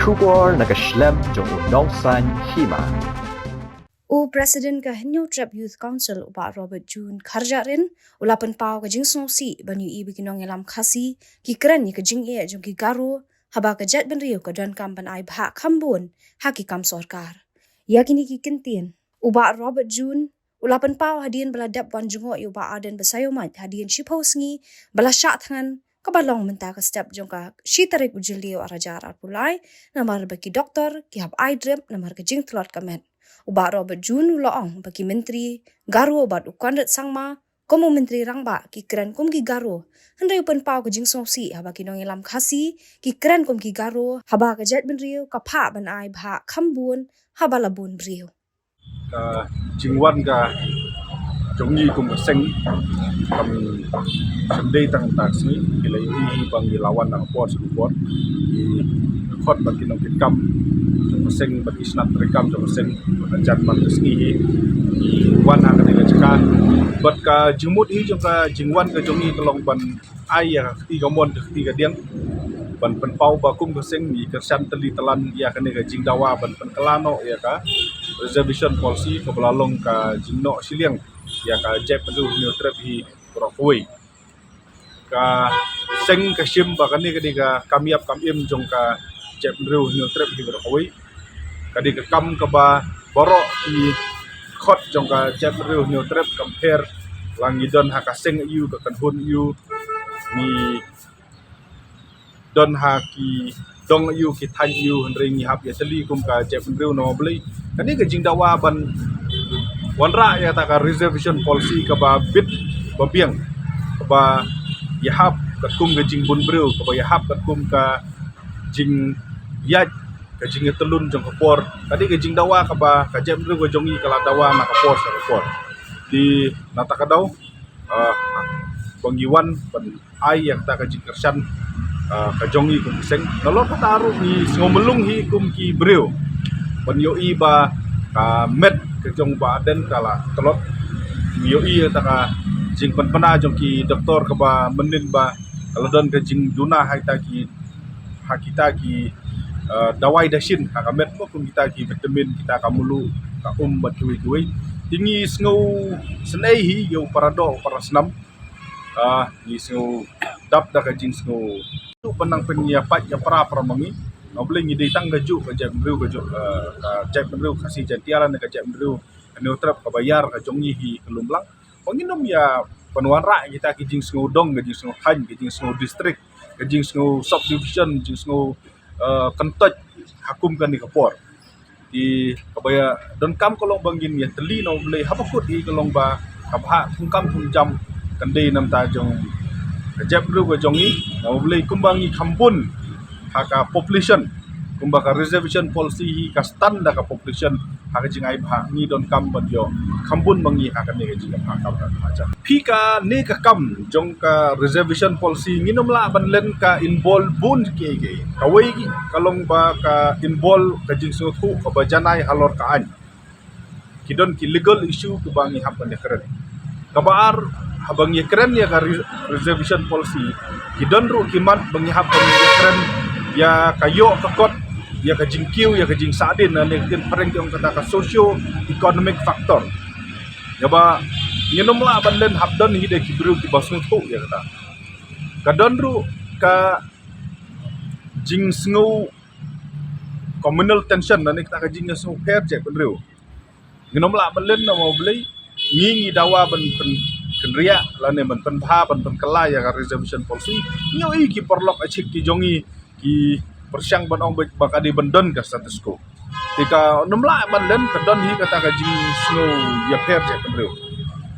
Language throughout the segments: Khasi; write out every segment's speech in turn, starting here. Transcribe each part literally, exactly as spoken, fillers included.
Khubor na ka shlem jong u Nongsaiñ Hima. U President ka Hynñiewtrep Youth Council, u Bah Robert June Kharjahrin, u la pynpaw ka jingsngewsih ban ïohi ba ki nongïalam Khasi ki kren ïa ka jingeh jong ki Garo haba ka jaitbynriew ka donkam ban ai bhah kham bun ha ki kam sorkar. Ïa kine ki kyntien, u Bah Robert June u la pynpaw hadien ba la dep wan jngoh ïa u Bah Ardent Basaiawmoit hadien shiphew sngi ba la shah thngan, kaba long mynta ka step jong ka shi tarik u Jylliew arhajar arphew lai, namar ba ki doktor ki hap ai drip namar ka jingtlot ka met. U Bah Robert June u la ong ba ki Myntri Garo bad u Conrad Sangma kum u Myntri Rangbah ki kren kum ki Garo, hynrei u pynpaw ka jingsngewsih haba ki nongïalam Khasi ki kren kum ki Garo haba ka jaitbynriew ka phah ban ai bhah kham bun haba la bun briew. Ka jingwan ka jong ngi kum ka seng kam shym dei tang ta ka sngi, ki la ïohi hi ba ngi la wan na ka por sha ka por. Ki khot bad ki nongkitkam jong ka seng bad ki shnat treikam jong ka seng, bad ka jan man ka sngi hi ki wan ha kane ka jaka. Bad ka jingmut hi jong ka jingwan ka jong ngi ka long ban ai ïa ka kti kamon ka kti kadiang ban pynpaw ba kum ka seng ngi kyrshan tylli tlan ïa kane ka jingdawa ban pynkylla noh ïa ka reservation policy kaba la long ka jingnoh shiliang ïa ka jaitbynriew Hynñiewtrep hi baroh kawei. Ka seng ka shim ba kane ka dei ka kam ïap kam im jong ka jaitbynriew Hynñiewtrep hi baroh kawei. Ka dei ka kam kaba baroh ki khot jong ka jaitbynriew Hynñiewtrep kam pher, la ngi don ha ka seng aiu, ka kynhun aiu, ngi don ha ki dong aiu, ki thaiñ aiu, hynrei ngi hap ïatylli kum ka jaitbynriew. Namar balei kane ka jingdawa ban wanrah ïa kata ka reservation policy kaba bit ba biang, kaba ïahap katkum ka jingbun briew, kaba ïahap katkum ka jingïaid, ka jingïatyllun jong ka por. Ka dei ka jingdawa kaba ka jaitbynriew ka jong ngi ka la dawa na ka por sha ka por. Te na kata ka daw, ah, ba ngi wan ban ai ïa kata ka jingkyrshan, ah, ka jong ngi kum ki seng. Nalor kata ruh ngi sngew mlung hi kum ki briew ban ïohi ba ka met ka jong Bah Ardent ka la tlot. Ngi ïohi ïa kata ka jingpynbna jong ki doktor kaba mynnin ba ka la don ka jingduna ha kita ki, ha kita ki, eh, dawai dashin ha ka met, mo, kum kita ki vitamin, kita ka mluh, ka um bad kiwei kiwei. Te ngi sngew sngewsih hi ïa u para doh u para snam. Ah, ngi sngew dap da ka jingsngew. Tu ban nang pynïapait ïapra para ma ngi. Namar balei ngi dei tang kajuh ka jaitbynriew, kajuh, eh, ka jaitbynriew Khasi Jaiñtia lane ka jaitbynriew Hynñiewtrep kaba ïar ka jong ngi hi ka Lumlang. Ba ngin ym ïa pynwanrah kita ki jingsngew dong, ki jingsngew thaiñ, ki jingsngew district, ki jingsngew subdivision, jingsngew, eh, kyntoit ha kum kane ka por. Te kaba ïa donkam ka long ba ngin ïatylli, namar balei haba kut hi ka long ba ka bhah thungkam thungjam kan dei na bynta jong ka jaitbynriew ka jong ngi, namar balei kumba ngi kham bun ha ka population, kumba ka reservation policy hi ka stand da ka population ha ka jingai bhah, ngi donkam ban ïoh kham bun ma ngi ha kane ka jingai bhah kam ka bhah jam. Phi kane ka kam jong ka reservation policy ngin ym lah ban len ka involve bun kiei kiei. Kawei ka long ba ka involve ka jingsngewthuh kaba janai halor ka aiñ. Ki don ki legal issue kiba ngi hap ban ïakren. Kaba ar, haba ngi ïakren ïa ka re-, reservation policy, ki don ruh ki mat ba ngi hap ban ïakren ïa ka ïoh ka kot, ïa ka jingkiew, ïa ka jingsahdien, lane ka ktien phareng ki ong kata ka socio economic factor. Ïa ba ngin ym lah ban len hap don hi de ki briew kiba sngewthuh ïa kata. Ka don ruh ka jingsngew communal tension, lane kata ka jingsngewpher jaitbynriew. Ngin ym lah ban len, namar balei ngi ngi dawa ban pyn-, pynriah lane ban pynbha, ban pynkylla ïa ka reservation policy. Ngi ïohi ki paralok achik ki jong ngi ki pyrshang ban ong ba ka dei ban don ka status quo. Te ka nym lah ban len, ka don hi kata ka jingsngew ïapher jaitbynriew.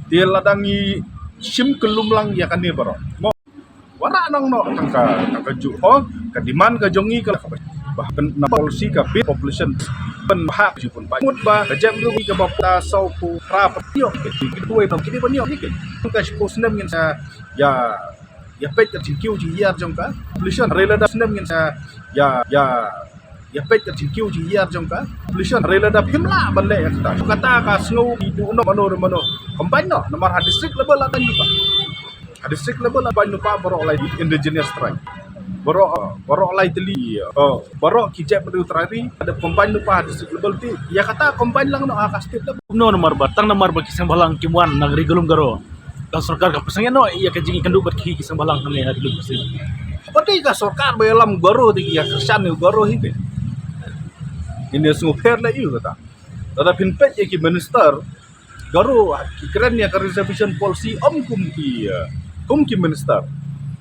Te lada ngi shim kyllum lang ïa kane baroh, mo, wanrah nang noh tang ka, tang kajuh ho, ka demand ka jong ngi ka la ka ba pyn na policy ka bit population pynbha ka jingpynbha. Mut ba ka jaitbynriew ngi kaba pynta saw phew phra pynïoh ki, ki, ki tuwei tang ki dei ban ïoh hi ki. Ka shiphew snem ngin sa ïa, ïa peit ka jingkiew jingïar jong ka population. Hynrei lada snem ngin sa ïa, ïa, ïa peit ka jingkiew jingïar jong ka population. Hynrei lada phim lah ban leh ïa kata, kata ka sngew ki duh noh mano re mano. Combine noh, namar ha district level la dang jubab. Ha district level la ban lypa baroh lai indigenous tribe. Baroh, baroh lai tylli, eh, baroh ki jaitbynriew trai ri, da combine lypa ha district level te, ïa kata combine lang noh ha ka state level. Kumno namar ba, tang namar ba ki seng bhalang kim wan na ka ri ka lum Garo, ka sorkar ka pynsangeh noh ïa ka jingïakynduh bad ki, ki seng bhalang hangne ha ri lum Khasi. Haba dei ka sorkar ba ïalam Garo te ki ïa kyrshan ïa u Garo hi te. Ngin ïa sngewpher leh ïa u kata. Lada phin peit ïa ki minister Garo, ki kren ïa ka reservation policy ym kum ki, eh, kum ki minister.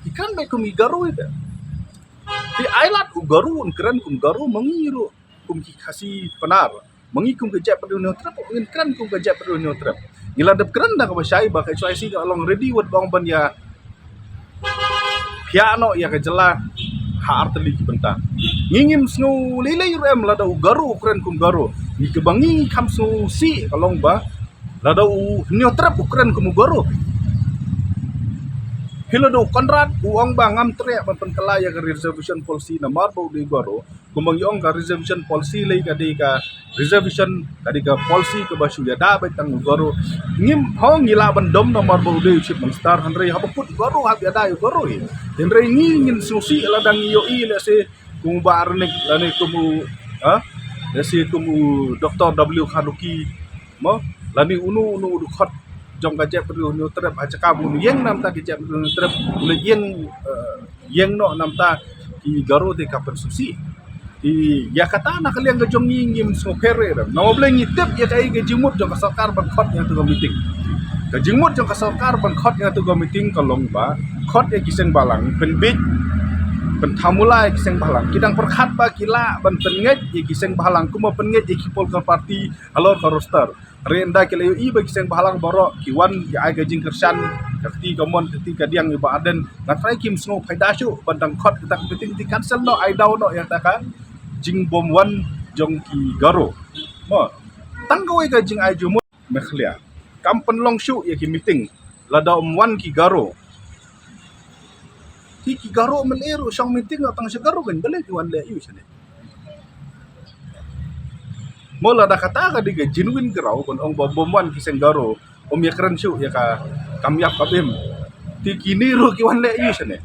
Ki kren beit kum ki Garo hi te. Te ai lad u Garo un kren kum Garo, ma ngi ruh kum ki Khasi Pnar, ma ngi kum ka jaitbynriew Hynñiewtrep, ngin kren kum ka jaitbynriew Hynñiewtrep. Ngi la dep kren da kaba shai ba ka H Y C ka long ready wat ba ong ban ïa phiah noh ïa ka jylla ha artylli ki bynta. Ngi ngim sngew lei lei ruh em lada u Garo u kren kum Garo. Ngi, kaba ngi kham sngewsih ka long ba lada u Hynñiewtrep u kren kum u Garo. Phi, lada u Conrad u ong ba ngam treh ban pynkylla ïa ka reservation policy namar ba u dei Garo. Kumba ngi ong, ka reservation policy lei ka dei ka reservation, ka dei ka policy kaba shu ïada beit tang u Garo. Ngim, hooid ngi lah ban dom namar ba u dei u chief minister, hynrei haba kut u Garo hap ïada ïa u Garo hi. Hynrei ngi ngin sngewsih lada ngi ïohi lehse kum u Bah Renik lane kum u, ha, lehse kum u Doktor W Kharlukhi, mo, lane uno uno u dkhot jong ka jaitbynriew Hynñiewtrep ha jaka ba un ïeng namta ka jaitbynriew Hynñiewtrep, un ïeng, eh, ïeng noh namta ki Garo te ka pynsngewsih. Te ïa kata na ka liang ka jong ngi ngim sngewpher ruh em. Namar balei ngi tip ïa kaei ka jingmut jong ka sorkar ban khot ïa katu ka meeting. Ka jingmut jong ka sorkar ban khot ïa katu ka meeting ka long ba khot ïa ki seng bhalang, pynbiej, pynthambula ïa ki seng bhalang. Ki dang pyrkhat ba ki lah ban pynngeit ïa ki seng bhalang kumba pynngeit ïa ki political party halor ka roster. Hynrei ynda ki la ïohi ba ki seng bhalang baroh ki wan ki ai ka jingkyrshan, ka kti kamon, ka kti kadiang ïa u Bah Ardent, nga trai kim sngew phaida shuh ban dang khot kata ka meeting. Te cancel noh, ai daw noh ïa kata ka jingbym wan jong ki Garo. Mo, tang kawei ka jingai jingmut, Meghalaya kam pynlong shuh ïa ki meeting lada ym wan ki Garo. Te ki Garo mynta ruh shong meeting, tang sha Garo kan balei ki wan leh ïa u shane. Mo, lada kata ka dei ka genuine Garo, ban ong ba bym wan ki seng Garo, ym ïakren shuh ïa ka kam ïap kam im, te kine ruh ki wan leh ïa u shane.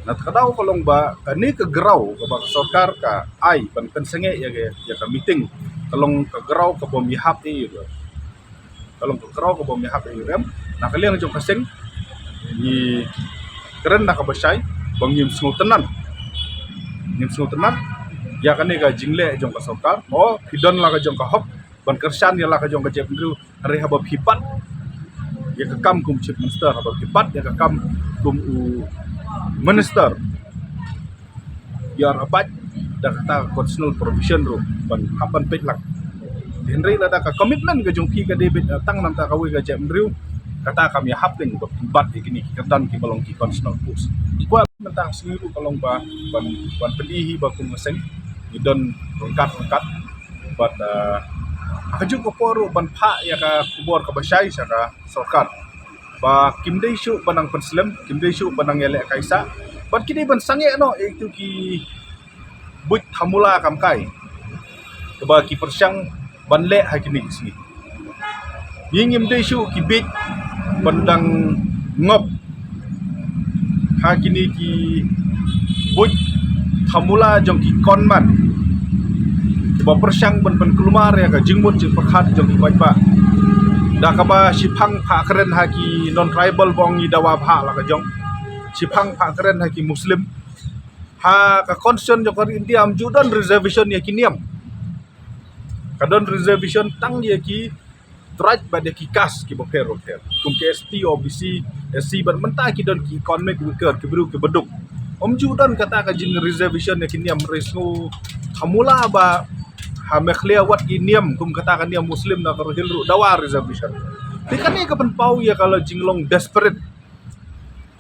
Na kata ka daw ka long ba kane ka Garo kaba ka sorkar ka ai ban pynsangeh ïa ka, ïa ka meeting, ka long ka Garo ka bym ïahap ei ei ruh. Ka long ka Garo ka bym ïahap ei ei ruh em. Na ka liang jong ka seng ngi kren da kaba shai ba ngim sngewtynnad, ngim sngewtynnad ïa kane ka jingleh jong ka sorkar. Mo, phi don la ka jong ka hok ban kyrshan ïa la ka jong ka jaitbynriew, hynrei haba phi bat ïa ka kam kum chief minister, haba phi bat ïa ka kam kum u minister, ïa, hap bat da kata ka constitutional provision ruh ban hap ban peit lang. Hynrei lada ka commitment ka jong phi ka dei beit tang namta kawei ka jaitbynriew, kata kam ïahap kein ba phi bat ïa kine ki kyrdan kiba long ki constitutional post. Ngi kwah mynta ka sngi ruh ka long ba ban, ban pyni hi ba kum ka seng ngi don ryngkat ryngkat bad, ah, ha kajuh ka por ruh ban phah ïa ka khubor kaba shai sha ka sorkar ba kim dei shuh ban nang pynslem, kim dei shuh ban nang ïaleh kai sah, bad ki dei ban sangeh noh ïa kito ki buit thambula kam kai kaba ki pyrshang ban leh ha kine ki sngi. Ngi ngim dei shuh ki bieit ban dang ngop ha kine ki buit thambula jong ki conman kiba pyrshang ban pynkulmar ïa ka jingmut jingpyrkhat jong ki paidbah. Da kaba shiphang phah kren ha ki non tribal ba ong ngi dawa bha la ka jong, shiphang phah kren ha ki Muslim. Ha ka constitution jong ka ri India ym ju don reservation ïa ki niam. Ka don reservation tang ïa ki tribe bad ïa ki caste kiba pher bapher, kum ki S T, O B C, S C, bad mynta ki don ki economic weaker, ki briew kiba duk. Ym ju don kata ka jing reservation ïa ki niam. Hynrei sngew thambula ba ha Meghalaya wat ki niam kum kata ka niam Muslim na ka Garo Hills ruh dawa reservation. Te kane ka pynpaw ïa ka la jinglong desperate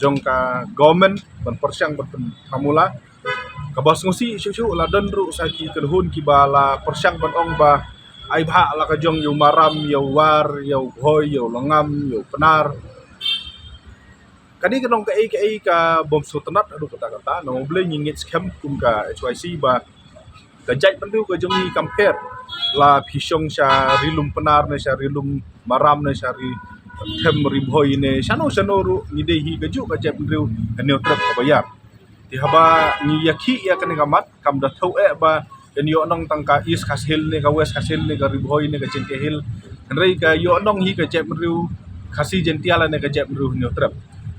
jong ka government ban pyrshang ban pynthambula. Kaba sngewsih shuh shuh la don ruh sa ki kynhun kiba la pyrshang ban ong ba ai bha la ka jong ïa u Maram, ïa u War, ïa u Bhoi, ïa u Langam, ïa u Pnar. Kane ka long kaei kaei ka bym sngewtynnad haduh katta katta. Namar balei ngi ngeit skhem kum ka H Y C ba ka jaitbynriew ka jong ngi kam pher la phi shong sha ri lum Pnar ne sha ri lum Maram ne sha ri them ri Bhoi ne shano shano ruh, ngi dei hi kajuh ka jaitbynriew Hynñiewtrep kaba ïap. Te haba ngi ïakhih ïa kane ka mat, kam da thew eh ba kan ïoh nong tang ka East Khasi Hills ne ka West Khasi Hills ne ka Ri Bhoi ne ka Jaintia Hills. Hynrei ka ïoh nong hi ka jaitbynriew Khasi Jaintia lane ka jaitbynriew Hynñiewtrep.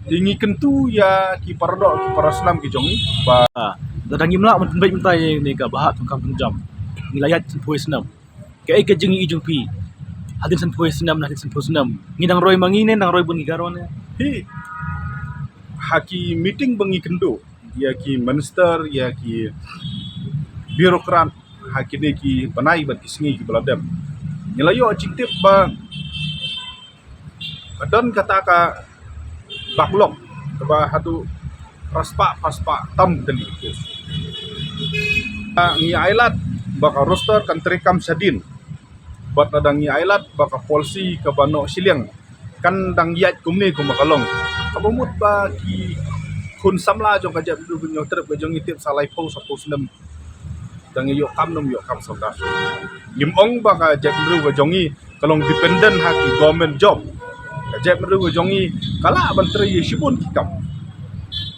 Te ngi kyntu ïa ki paradoh ki parasnam ki jong ngi ba, ah, lada ngim lah ban pynbeit mynta ïa kane ka bhah thungkam thungjam, ngi la ïaid sanphew snem. Kaei ka jingïohi jong phi? Hadien sanphew snem, hadien sanphew snem, ngi dang roi ma ngi ne dang roi bun ki Garo ne? Hi, ha ki meeting ba ngi kynduh ïa ki minister, ïa ki bureaucrat ha kine ki bnai bad ki sngi kiba la dep, ngi la ïoh jingtip ba ka don kata ka backlog kaba haduh phra spah, phra spah tam tylli ki post. Ngi ailad ba ka roster kan treikam shadien, bad lada ngi ailad ba ka policy kaba noh shiliang kan dang ïaid kumne kumba ka long, kaba mut ba ki khun samla jong ka jaitbynriew Hynñiewtrep ka jong ngi, tip sa laiphew saphew snem dang ïoh kam, nym ïoh kam sorkar. Ngim ong ba ka jaitbynriew ka jong ngi ka long dependent ha ki government job. Ka jaitbynriew ka jong ngi ka lah ban trei ïa shibun ki kam.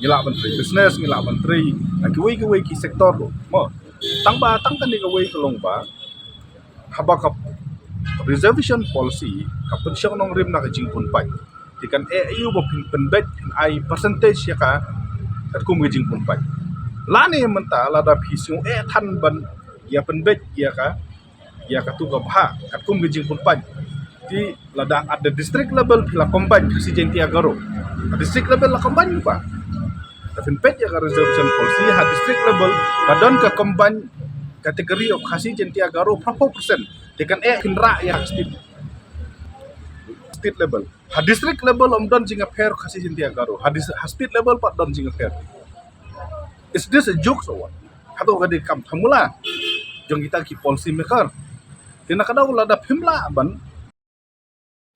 Ngi lah ban trei business, ngi lah ban trei ha kiwei kiwei ki sector ruh, mo. Tang ba tang kane kawei ka long ba haba ka reservation policy ka pynshong nongrim na ka jingpynpait, te kan eh aïu ba phin pynbeit, phin ai percentage ïa ka katkum ka jingpynpait? Lane mynta lada phi sngew eh than ban ïa pynbeit ïa ka, ïa katu ka bhah katkum ka jingpynpait, te lada at the district level phi la combine Khasi Jaintia Garo, at district level la combine ba da phin peit ïa ka reservation policy ha district level, ka don ka combined category of Khasi Jaintia Garo phraphew percent. Te kan eh phin rah ïa ha state, state level. Ha district level ym don jingapher Khasi Jaintia Garo. Ha dis-, ha state level pat don jingapher. Is this a joke or what? Hato ka dei kam thamula jong kita ki policy maker? Te na ka daw lada phim lah ban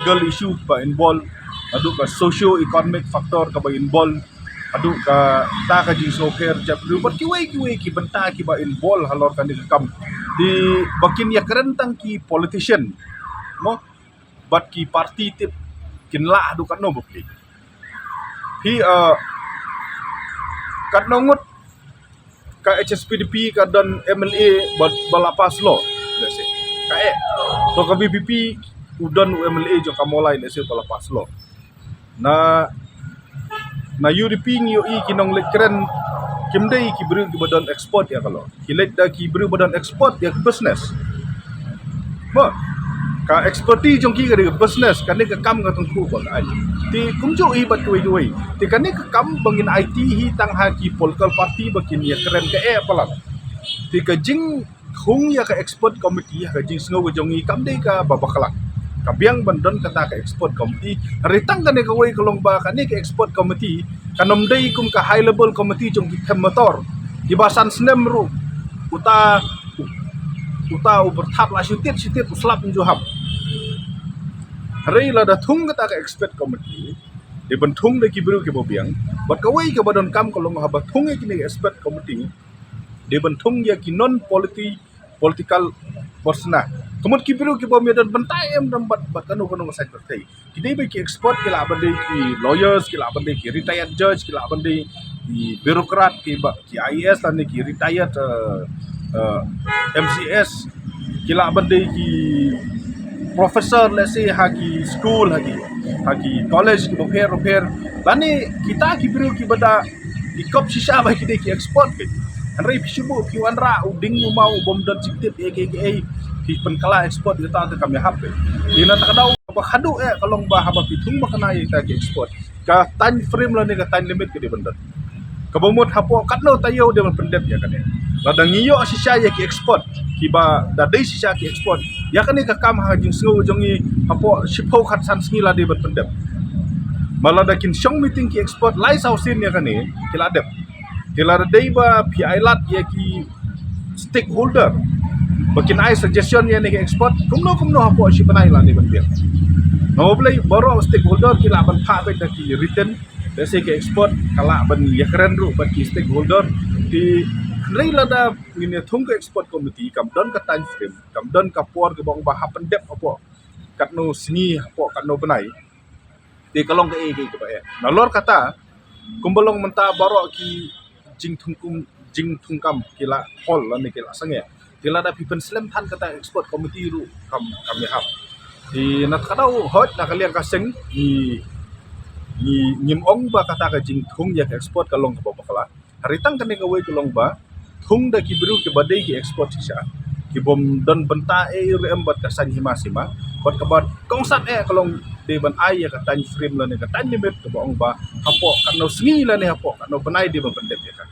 legal issue ba involve, haduh ka socio economic factor kaba involve, haduh kata ka jingsngewpher jaitbynriew bad kiwei kiwei ki bynta kiba involve halor kane ka kam. Te ba kin ïakren tang ki politician, mo, bad ki party tip kin lah haduh katno ba phi. Phi, uh, katno ngut ka H S P D P ka don M L A ba, ba la pass law, let's say. Ka eh. To ka V P P u don u M L A jong ka Mawlai, let's say, ba la pass law. Na, na U D P ngi ïohi ki nongleit kren kim dei ki briew kiba don expert ïa ka law. Ki leit da ki briew ba don expert ïa ka business. Ba ka expertise jong ki ka dei ka business, kane ka kam ka tyngkhuh ba ka ai. Te kumjuh hi bad kiwei kiwei. Te kane ka kam ba ngin aiti hi tang ha ki political party ba kin ïakren ka eh palat. Te ka jingthung ïa ka expert committee ha ka jingsngew ka jong ngi kam dei kaba bakla. Ka biang ban don kata ka expert committee. Hynrei tang kane kawei ka long ba kane ka expert committee kan ym dei kum ka high level committee jong ki them motor, kiba san snem ruh uta, uta u pyrthat la shu tied shu tied u slap mynjur hap. Hynrei lada thung kata ka expert committee, dei ban thung da ki briew kiba biang. Bad kawei kaba donkam ka long haba thung ïa kine ki expert committee, dei ban thung ïa ki non politi-, political personnel. Ka mut ki briew kiba ym don bynta em dang bad, bad kano kano ka side pyrthei. Ki dei ba ki expert, ki lah ban dei ki lawyers, ki lah ban dei ki retired judge, ki lah ban dei ki bureaucrat, ki ba, ki I A S lane ki retired, uh, uh, M C S, ki lah ban dei ki professor, let's say, ha ki school, ha ki, ha ki college kiba pher pher. Lane kita ki briew kiba da i kop shisha ba ki dei ki expert beit. Hynrei phi shu buh phi wanrah u ding u maw u bym don jingtip ïa kiei kiei, phi pynkylla expert ïa ta, te kam ïahap beit. Ïa na ta ka daw ba haduh eh ka long ba haba phi thung ba kane ïa ta ki expert, ka time frame lane ka time limit ka dei ban don. Kaba mut hapoh katno taïew dei ban pyndep ïa kane. Lada ngi ïoh shisha ïa ki expert kiba da dei shisha ki expert ïa kane ka kam ha jingsngew jong ngi, hapoh shiphew khatsan sngi la dei ban pyndep. Ma lada kin shong meeting ki expert lai saw sien ïa kane, ki la dep. Te lada dei ba phi ailad ïa ki stakeholder ba kin ai suggestion ïa kane ka expert, kumno kumno hapoh shi bnai la dei ban biang. Namar balei? Baroh stakeholder ki lah ban phah beit da ki written, let's say, ka expert ka lah ban ïakren ruh bad ki stakeholder. Te hynrei lada ngin ïa thung ka expert committee, kam don ka time frame, kam don ka por kaba ong ba hap pyndep hapoh katno sngi, hapoh katno bnai. Te ka long kaei kaei kaba eh. Nalor kata, kumba long mynta baroh ki jingthung kum jingthung kam ki la hol lane ki la sangeh. Te lada phi pynslem than kata expert committee ruh kam kam ïahap. Te na kata u hoi na ka liang ka seng ngi ngi ngim ong ba kata ka jingthung ïa ka expert ka long kaba bakla. Hynrei tang kane kawei ka long ba thung da ki briew kiba dei ki expert shisha, ki bym don bynta ei ruh em bad ka saiñ hima sima. Bad kaba kongsan eh ka long dei ban ai ïa ka time frame lane ka time limit kaba ong ba hapoh katno sngi lane hapoh katno bnai dei ban pyndep ïa ka.